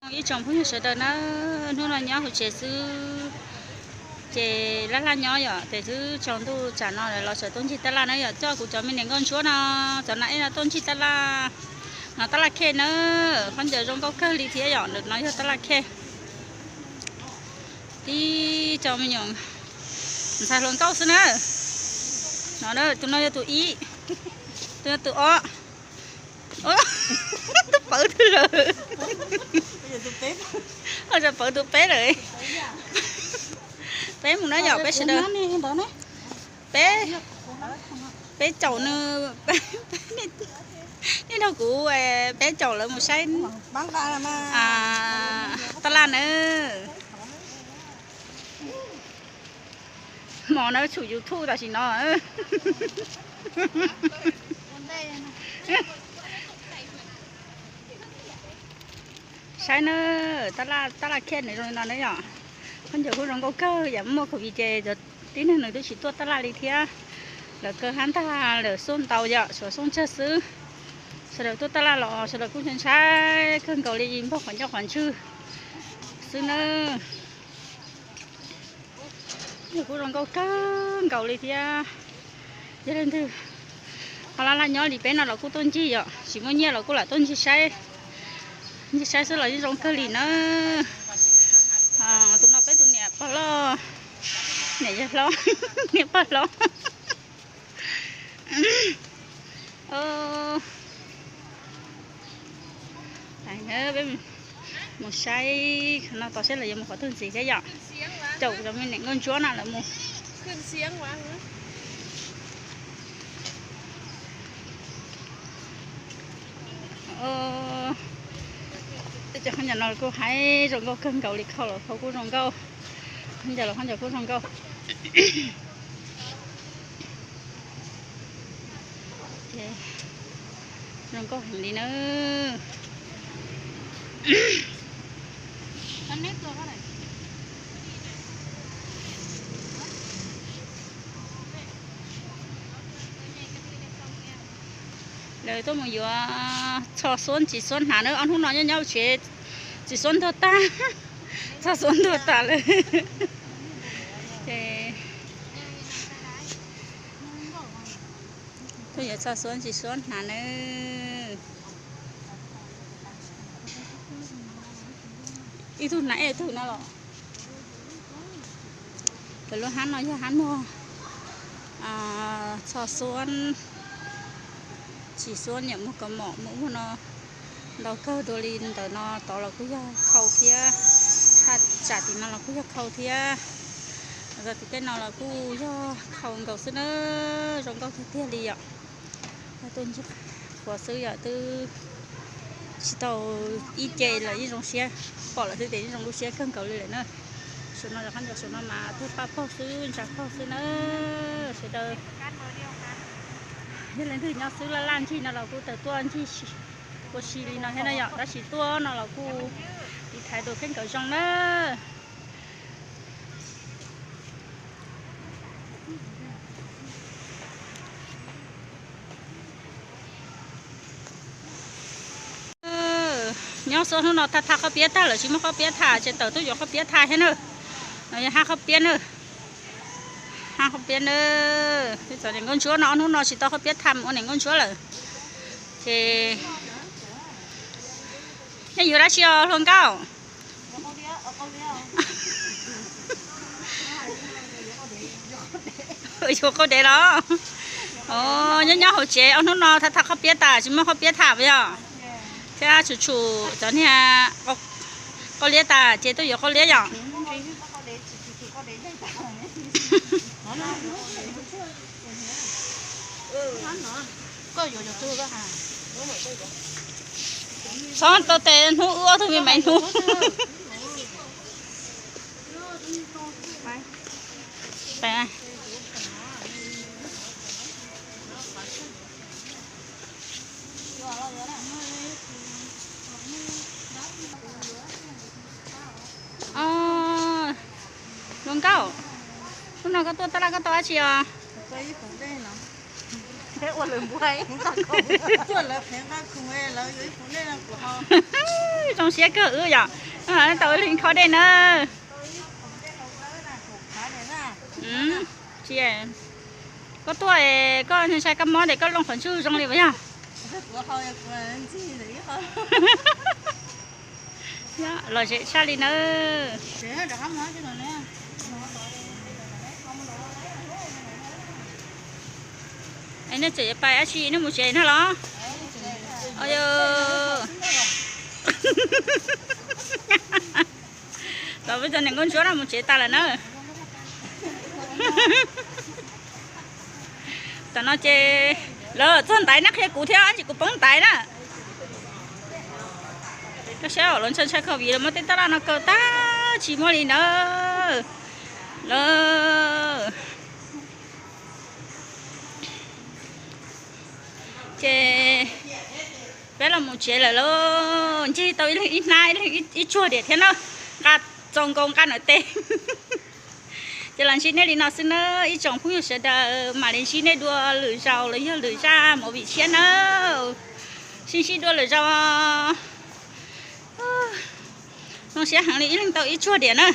Ib tsoom phooj ywg sawv daws na, hnub no nyob hauv tsev xwb, ces laj laj nyob yom, ces twb tsaus ntuj tsam no los sawv tuaj ncig taj laj na yom, coj kuv cov me niam nkauj ntsuab no, cov nas ej no tuaj ncig taj laj, no taj laj khej na, khaub ncaws zoo nkauj kawg li thiab yom, no yog taj laj khej. Tib co me nyuam ntxhais hluas nkauj xwb na. No tus no yog tus ib, tus no tus ob. Tus pawv twg lawm? Tus pawv tus peb lawm. Peb mus na yom, peb sawv daws. Peb, peb caum nws, nej nrog kuv, peb caum lawv mus saib taj laj nawb. Hmo no tsum YouTube tam sim no. Saib na, taj laj khej nws zoo li no na yom. Khaub ncaws kuj zoo nkauj kawg, yam muaj covid ces cov tib neeg nws twb tsis tuaj taj laj li thiab. Lawv kawg hab ntag, lawv xuaj ntau yom, tshuav xuaj tsawg xwb. Sawv daws tuaj taj laj los sawv daws kuj ntshai ntshai kawg nkaus li npog qhov ncauj qhov ntswg xwb na. Kuj zoo nkauj kawg nkaus li thiab. Yog leej twg ho laj laj nyob li peb no los kuj tuaj ncig yom, tsis muaj nyiaj los kuj lam tuaj ncig saib. Ncig saib xwb los yeej zoo kawg li na. Tus no peb tus niam pog loj, niam yawg hlob, niam pog hlob. Peb mus saib qhov no tos saib lawv yuav mus qhov twg ntxiv thiab yom. Caum cov me niam nkauj ntsuab no lawv mus. Tej cov khaub ncaws no kuj haib zoo nkauj kawg nkaus li, khau los khau kuj zoo nkauj, khaub ncaws los khaub ncaws kuj zoo nkauj. Zoo nkauj heev li na. Lawv tuaj mus yuav txho xuab ntsis xuab hnav na, ob hnub no nyob nyob tsev ntsis xuab ntuag tag, txho xuab ntuag tas lawm. Tuaj yuav txho xuab ntsis xuab hnav na. Ib tug hnav ib tug no los. Pem lub hab no yog hab muag txho xuab, tsis xuab niam muag kaus mom muaj ub muag no ntau kawg dua li. Ntawm no tod los kuj yog khau thiab, thaj tsam tim no los kuj yog khau thiab. Txog tim tej no los kuj yog khau nkaus xwb na, zoo nkauj tiag tiag li yom. Tuaj ncig qhuav xwb yom, twb tsis tau ib ce los yeej zoo siab, pom lawm xwb ces yeej zoo lub siab kawg nkaus li lawm na. Saum no yog qhov ncauj saum no mas tuag paj paug xwb ntsa paug xwb na. Sawv daws yog leej twg nyob xwb laj laj ncig no los kuj tawm tuaj ncig ua si li no thiab na yom, tab sis tuaj no los kuj tiv thaiv tus kheej kawm zoo na. Nyob xwb hnub no thaj thaj qhob piab tag lawm, tsis muaj qhob piab tham ces tawm tuaj yuav qhob piab tham thiab na. No yog hab qhob piab na, hab qhob piab na. Peb txog niam nkauj ntsuab no, ob hnub no tsis tau qhob piab tham ua niam nkauj ntsuab lawm. Ces nej yuav dab tsi os hluas nkauj? Yuav qau dev los? Nyob nyob hauv tsev ob hnub no thaj thaj qhob piab tas, tsis muaj qhob piab tham yom? Thiab tshum tshum cov niag qau liab tas ces tuaj yuav qau liab yom? Txhob tau tes hnub wb ob tug me maiv hnub. Hluas nkauj, hnub no koj tuaj taj laj koj tau dab tsi os? Zoo siab kawg wb yom, tau ib leeg khob dej na. Koj tuaj koj ntshai kab mob ces koj looj qhov ntswg zoo li as yog. Lom zem tshaj li nawb. Nej tseem yuav pais dab tsi, nej mus tsev no los? Los peb cov niam nkauj ntsuab no mus tsev tas lawm na. Tam no ces lawv txog ntaiv, nej qhia kuv thiab, ntsis kuv poob ntaiv na. Koj saib, lawv ntshai ntshai covid, lawv muab tej taj laj no kaw tag tsis muaj li nawb. Lawv ces peb los mus tsev lawm lauj. Ncig tau ib leeg ib hnab, ib leeg ib tsuag diam thiab na. Nqa txaus nkaus nqa nawm tes. Ces los ntsib nej li no xwb na ib tsoom phooj ywg sawv daws, mam li ntsib nej dua lwm zaus los yog lwm zaj movie tshiab na. Sib ntsib dua lwm zaus. Zoo siab heev li, ib leeg tau ib tsuag diam na.